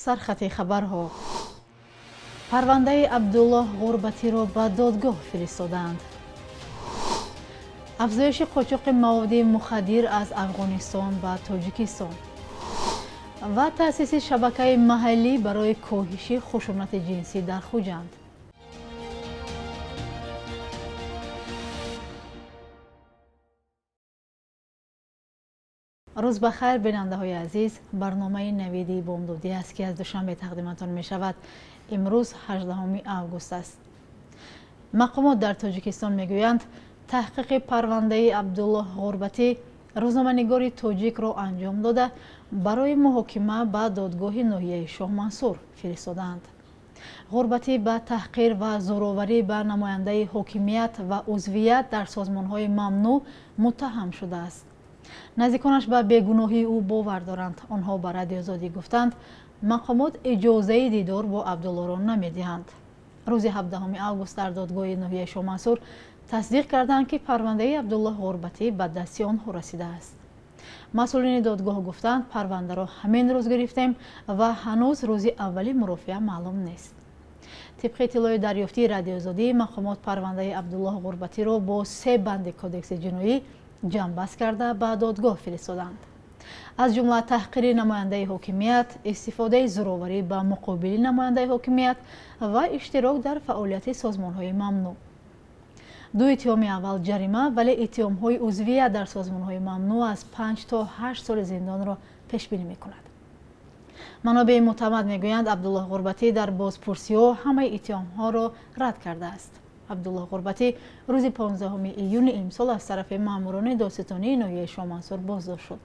Сархати хабарҳо: парвандаи Абдуллоҳ Ғурбатиро ба додгоҳ фиристодаанд. Афзоиши қочоқи маводи мухаддир аз Афғонистон ба Тоҷикистон ва таъсиси шабакаи маҳаллӣ барои коҳиши хушунати ҷинсӣ дар Хуҷанд. Рӯз ба хайр, бинандаҳои азиз. Барномаи Навиди бомдодӣ аст, ки аз Душанбе тақдиматон мешавад. Имрӯз 18 август аст. Мақомот дар Тоҷикистон мегӯянд, таҳқиқи парвандаи Абдуллоҳ Ғурбатӣ, рӯзноманигори тоҷикро анҷом дода, барои муҳокима ба додгоҳи ноҳияи Шоҳмансур фиристодаанд. Ғурбатӣ ба таҳқир ва зӯроварӣ ба намояндаи ҳокимият ва узвият дар созмонҳои мамнӯъ муттаҳам шудааст. Наздиконаш ба бегуноҳии ӯ бовар доранд. Онҳо ба Радиозодӣ гуфтанд, мақомот иҷозаи дидор бо Абдуллоро намедиҳанд. Рӯзи 17 август дар додгоҳи ноҳияи Шоҳмансур тасдиқ карданд, ки парвандаи Абдуллоҳ Ғурбатӣ ба дасти онҳо расидааст. Масъулини додгоҳ гуфтанд, парвандаро ҳамин рӯз гирифтем ва ҳанӯз рӯзи аввали мурофиа маълум нест. Тибқи иттилои дарёфтии Радиозодӣ, мақомот парвандаи Абдуллоҳ Ғурбатиро бо се банди Кодекси ҷиноӣ ҷамъбаст карда, ба додгоҳ фиристоданд, аз ҷумла таҳқири намояндаи ҳокимият, истифодаи зӯроварӣ ба муқобили намояндаи ҳокимият ва иштирок дар фаъолияти созмонҳои мамнӯъ. Ду иттиҳоми аввал ҷарима, вале иттиҳомҳои узвият дар созмонҳои мамнӯъ аз 5 то 8 соли зиндонро пешбинӣ мекунад. Манобеи мӯътамад мегӯянд, Абдуллоҳ Ғурбатӣ дар бозпурсиҳо ҳамаи иттиҳомҳоро рад кардааст. Абдуллоҳ Ғурбатӣ рӯзи 15 июни имсол аз тарафи маъмурони додситонии ноҳияи Шоҳмансур боздошт шуд.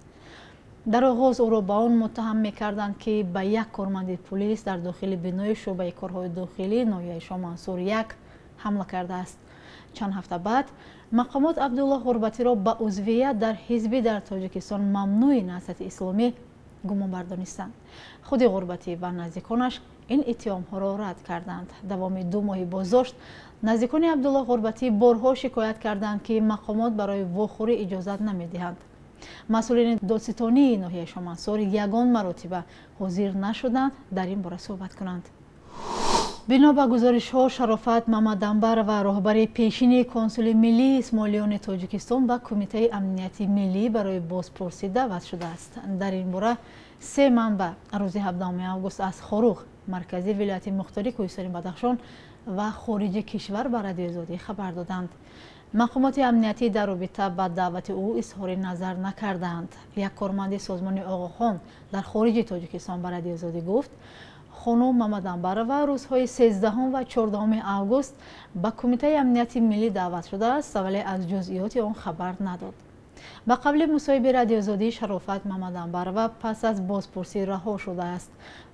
Дар оғоз ӯро ба он муттаҳам мекарданд, ки ба як корманди пулис дар дохили бинои шӯъбаи корҳои дохилии ноҳияи Шоҳмансур як ҳамла кардааст. Чанд ҳафта баъд мақомот Абдуллоҳ Ғурбатиро ба узвият дар ҳизби дар Тоҷикистон мамнӯи Наҳзати Исломӣ гумонбар донистанд. Худи Ғурбатӣ ва наздиконаш ин иттиҳомҳоро рад карданд. Давоми 2 моҳи боздошт наздикони Абдуллоҳ Ғурбатӣ борҳо шикоят карданд, ки мақомот барои вохӯрӣ иҷозат намедиҳанд. Масъулини додситонии ноҳияи Шоҳмансур ягон маротиба ҳозир нашуданд дар ин бора суҳбат кунанд. Бино ба гузоришҳо, Шарофат Мамадамбарова, роҳбари пешини консули миллии исмоилиёни Тоҷикистон, ба Кумитаи амнияти миллӣ барои бозпурсӣ даъват шудааст. Дар ин бора се манбаъ рӯзи 17 август аз Хоруғ, маркази вилояти мухтори Кӯҳистони Бадахшон, ва хориҷи кишвар ба Радиозодӣ хабар доданд. Мақомоти амниятӣ дар робита ба даъвати ӯ изҳори назар накардаанд. Як корманди созмони Оғохон дар хориҷи Тоҷикистон ба Радиозодӣ гуфт, хонум Мамадамбарова рӯзҳои 13 ва 14 август ба Кумитаи амнияти миллӣ даъват шудааст, вале аз ҷузъиёти он хабар надод. Ба қавли мусоҳиби Радиозодӣ, Шарофат Мамадамбарова пас аз бозпурсӣ раҳо шудааст.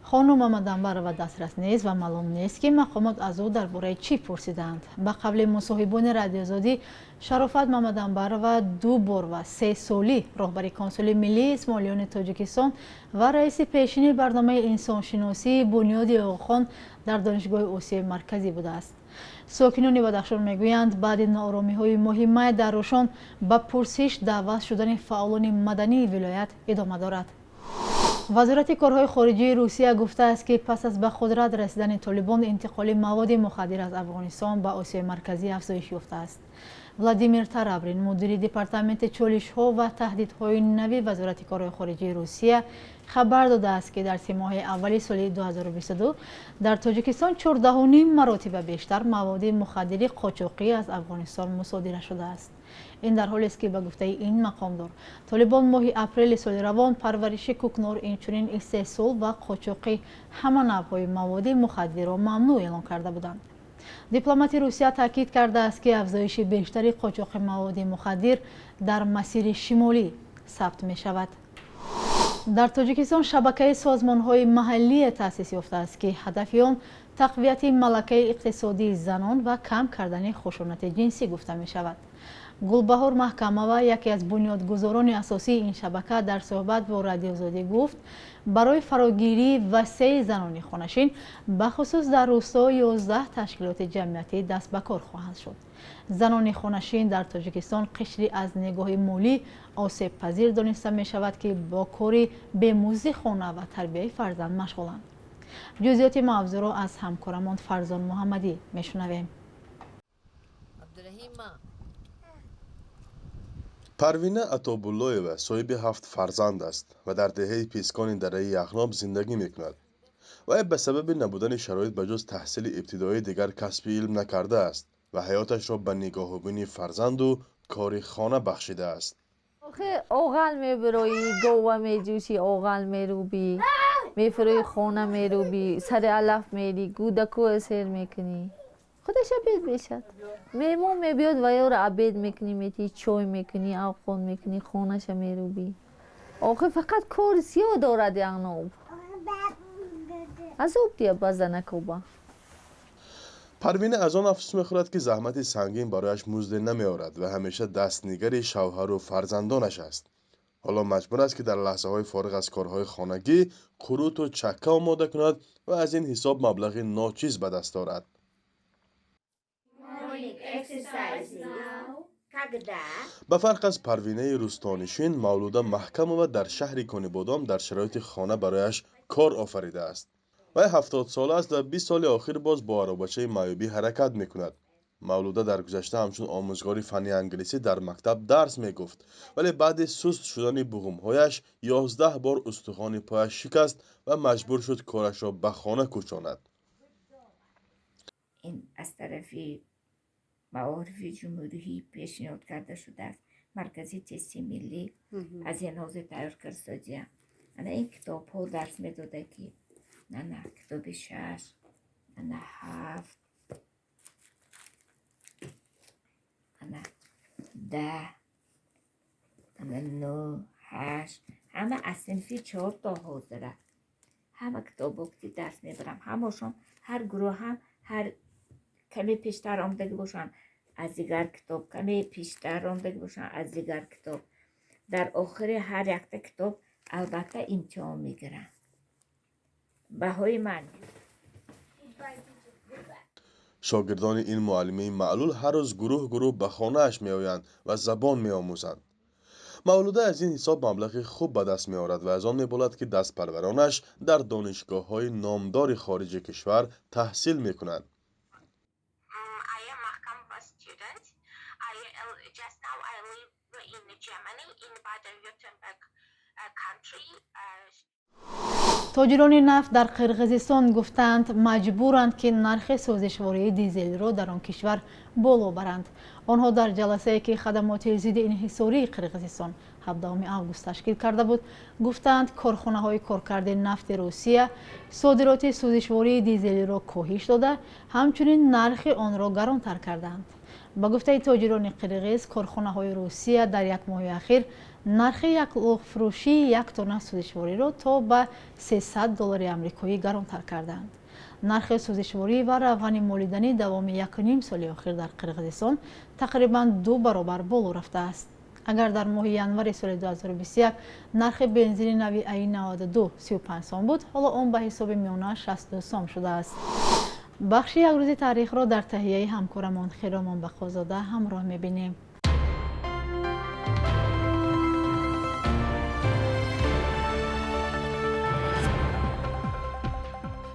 Хонум Мамадамбарова дастрас нест ва маълум нест, ки мақомот аз ӯ дар бораи чӣ пурсидаанд. Ба қавли мусоҳибони Радиозодӣ, Шарофат Мамадамбарова ду бор ва 3 солӣ роҳбари консули миллии исмоилиёни Тоҷикистон ва раиси пешини барномаи инсоншиносии бунёди Оғохон дар Донишгоҳи Осиёи Марказӣ будааст. Сокинони Бадахшон мегӯянд, баъди нооромиҳои моҳи май дар Рӯшон ба пурсиш даъват шудани фаъолони мадании вилоят идома дорад. Вазорати корҳои хориҷии Русия гуфтааст, ки пас аз ба қудрат расидани Толибон интиқоли маводи мухаддир аз Афғонистон ба Осиёи Марказӣ афзоиш ёфтааст. Владимир Тарабрин, мудири департаменти чолишҳо ва таҳдидҳои нави Вазорати корҳои хориҷии Русия, хабар додааст, ки дар 3 моҳаи аввали соли 2022 дар Тоҷикистон 14,5 маротиба бештар маводи мухаддири қочоқӣ аз Афғонистон мусодира шудааст. Ин дар ҳолест, ки ба гуфтаи ин мақомдор, Толибон моҳи апрели соли равон парвариши кӯкнор, инчунин истеҳсол ва қочоқи ҳама навъҳои маводи мухаддирро мамнӯъ эълон карда буданд. Дипломати Русия таъкид кардааст, ки афзоиши бештари қочоқи маводи мухаддир дар масири шимолӣ сабт мешавад. Дар Тоҷикистон шабакаи созмонҳои маҳаллие таъсис ёфтааст, ки ҳадафи он тақвияти малакаи иқтисодии занон ва кам кардани хушунати ҷинсӣ гуфта мешавад. Гулбаҳор Маҳкамова, яке аз бунёдгузорони асосии ин шабака, дар суҳбат бо Радиозодӣ гуфт, барои фарогирии васеи занони хонашин, бахусус дар рӯсто, 11 ташкилоти ҷамъиятӣ даст ба кор хоҳанд шуд. Занони хонашин дар Тоҷикистон қишри аз нигоҳи молӣ осебпазир дониста мешавад, ки бо кори бемузди хона ва тарбияи фарзанд машғуланд. Ҷузъиёти мавзӯъро аз ҳамкорамон Фарзон Муҳаммадӣ мешунавем. Парвина Атобуллоева соҳиби ҳафт фарзанд аст ва дар деҳаи Пискони дараи Яғноб зиндагӣ мекунад. Вай ба сабаби набудани шароит ба ҷуз таҳсили ибтидоӣ дигар касби илм накардааст ва ҳаёташро ба нигоҳубини фарзанду кори хона бахшидааст. Оғал мебироӣ, гова меҷӯшӣ, оғал мерӯбӣ, мефурӯи, хона мерӯбӣ, сари алаф мерӣ, гӯдакуа сер мекунӣ. Худаш обед мешад. Меҳмон мебиёд ва ёро обед мекунӣ, метиҳӣ, чой мекунӣ, авқот мекунӣ, хонаша мерӯбӣ. Охир фақат кори сиёҳ дорад Яғноб. Азоб дия ба занакоба. Парвина аз он афсӯс мехӯрад, ки заҳмати сангин барояш музде намеорад ва ҳамеша дастнигари шавҳару фарзандонаш аст. Ҳоло маҷбур аст, ки дар лаҳзаҳои фориғ аз корҳои хонагӣ қуруту чакка омода кунад ва аз ин ҳисоб маблағи ночиз ба даст орад. Ба фарқ аз Парвинаи рӯстонишин, Мавлуда Маҳкамова дар шаҳри Конибодом дар шароити хона барояш кор офаридааст. Вай 70-сола аст ва 20 соли охир боз бо аробачаи маъюбӣ ҳаракат мекунад. Мавлуда дар гузашта ҳамчун омӯзгори фанни англисӣ дар мактаб дарс мегуфт, вале баъди суст шудани буғумҳояш 11 бор устухони пояш шикаст ва маҷбур шуд корашро ба хона кӯчонад. Ин аз тарафи маорифи ҷумҳурӣ пешниҳод карда шудааст. Маркази тести миллӣ аз ин ҳозир тайёр кардасодия. Ана ин китобҳо дарс медода, ки ана китоби шаш, ана ҳафт, ана 10, ана нӯ, ҳашт, ҳама аз синфи чор то ҳозира. Ҳама китобҳо ки дарс мебарам, ҳамашон, ҳар гурӯҳ ҳам, ҳар каме пештар омадагӣ бошанд, аз дигар китоб, каме пештар омадагӣ бошанд, аз дигар китоб. Дар охири ҳар якта китоб албатта имтиҳон мегирам. Баҳои ман. Шогирдони ин муаллимаи маълул ҳар рӯз гурӯҳ гурӯҳ ба хонааш меоянд ва забон меомӯзанд. Мавлуда аз ин ҳисоб маблағи хуб ба даст меорад ва аз он меболад, ки дастпарваронаш дар донишгоҳҳои номдори хориҷи кишвар таҳсил мекунанд. I am Mahkamova student. I just now I live in Germany, in Baden-Württemberg country. Тоҷирони нафт дар Қирғизистон гуфтаанд, маҷбуранд, ки нархи сӯзишвории дизелро дар он кишвар боло баранд. Онҳо дар ҷаласае, ки хадамоти зидди инҳисории Қирғизистон 17 август ташкил карда буд, гуфтаанд, корхонаҳои коркарди нафти Русия содироти сӯзишвории дизелиро коҳиш дода, ҳамчунин нархи онро гаронтар кардаанд. Ба гуфтаи тоҷирони қирғиз, корхонаҳои Русия дар як моҳи ахир нархи яклухтфурӯшии як тонна сӯзишвориро то ба 300 доллари амрикоӣ гаронтар кардаанд. Нархи сӯзишворӣ ва равғани молиданӣ давоми якуним соли охир дар Қирғизистон тақрибан ду баробар боло рафтааст. Агар дар моҳи январи соли 2021 нархи бензини нави АИ 92 35 сом буд, ҳоло он ба ҳисоби миёна 62 сом шудааст. Бахши якрӯзи таърихро дар таҳияи ҳамкорамон Хиромон Бақозода ҳамроҳ мебинем.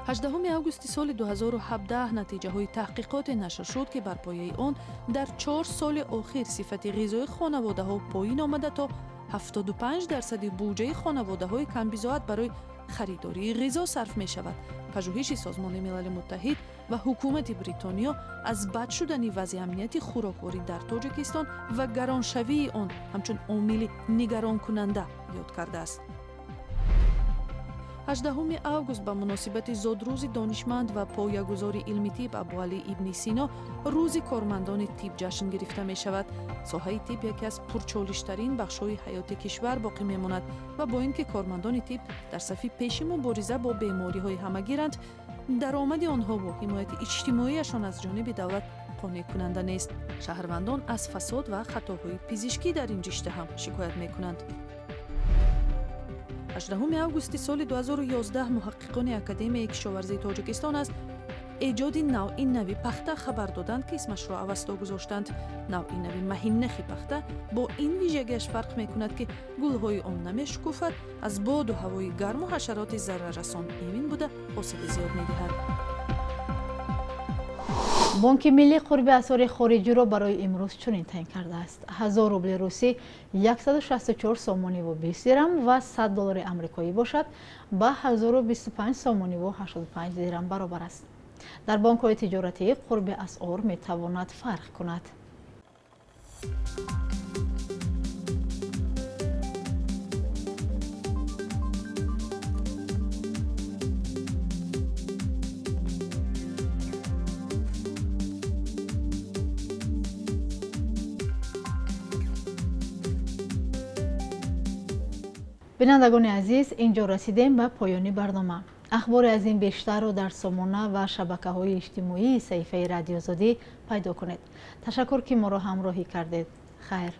18 августи соли 2017 натиҷаҳои таҳқиқоте нашр шуд, ки бар пояи он дар 4 соли охир сифати ғизои хонаводаҳо поин омада, то 75 дарсади буҷаи хонаводаҳои камбизоат барои харидории ғизо сарф мешавад. Пажӯҳиши Созмони Милали Муттаҳид ва ҳукумати Бритониё аз бад шудани вазъи амнияти хӯрокворӣ дар Тоҷикистон ва гароншавии он ҳамчун омили нигаронкунанда ёд кардааст. 18 август ба муносибати зодрӯзи донишманд ва поягузори илми тиб Абуалӣ ибни Сино рӯзи кормандони тиб ҷашн гирифта мешавад. Соҳаи тиб яке аз пурчолиштарин бахшҳои ҳаёти кишвар боқӣ мемонад ва бо ин ки кормандони тиб дар сафи пеши мубориза бо бемориҳои ҳамагиранд, даромади онҳо бо ҳимояти иҷтимоияшон аз ҷониби давлат қонеъкунанда нест. Шаҳрвандон аз фасод ва хатоҳои пизишкӣ дар ин риштa ҳам шикоят мекунанд. 18 августи соли 2011 муҳаққиқони Академияи кишоварзии Тоҷикистон аз эҷоди навъи нави пахта хабар доданд, ки исмашро Авасто гузоштанд. Навъи нави маҳиннахи пахта бо ин вижагиаш фарқ мекунад, ки гулҳои он намешукуфад, аз боду ҳавои гарму ҳашароти зараррасон эмин буда, Ҳосили зиёд медиҳад. Бонки миллӣ қурби асъори хориҷиро барои имрӯз чунин таъин кардааст: 1000 рубли русӣ 164 сомониву 20 дирам ва 100 доллари амрикоӣ бошад, ба 1025 сомониву 85 дирам баробар аст. Дар бонкҳои тиҷоратӣ қурби асъор метавонад фарқ кунад. Бинандагони азиз, ин ҷо расидем ба поёни барнома. Ахбори аз ин бештарро дар сомона ва шабакаҳои иҷтимоии саҳифаи Радиозодӣ пайдо кунед. Ташаккур, ки моро ҳамроҳӣ кардед. Хайр.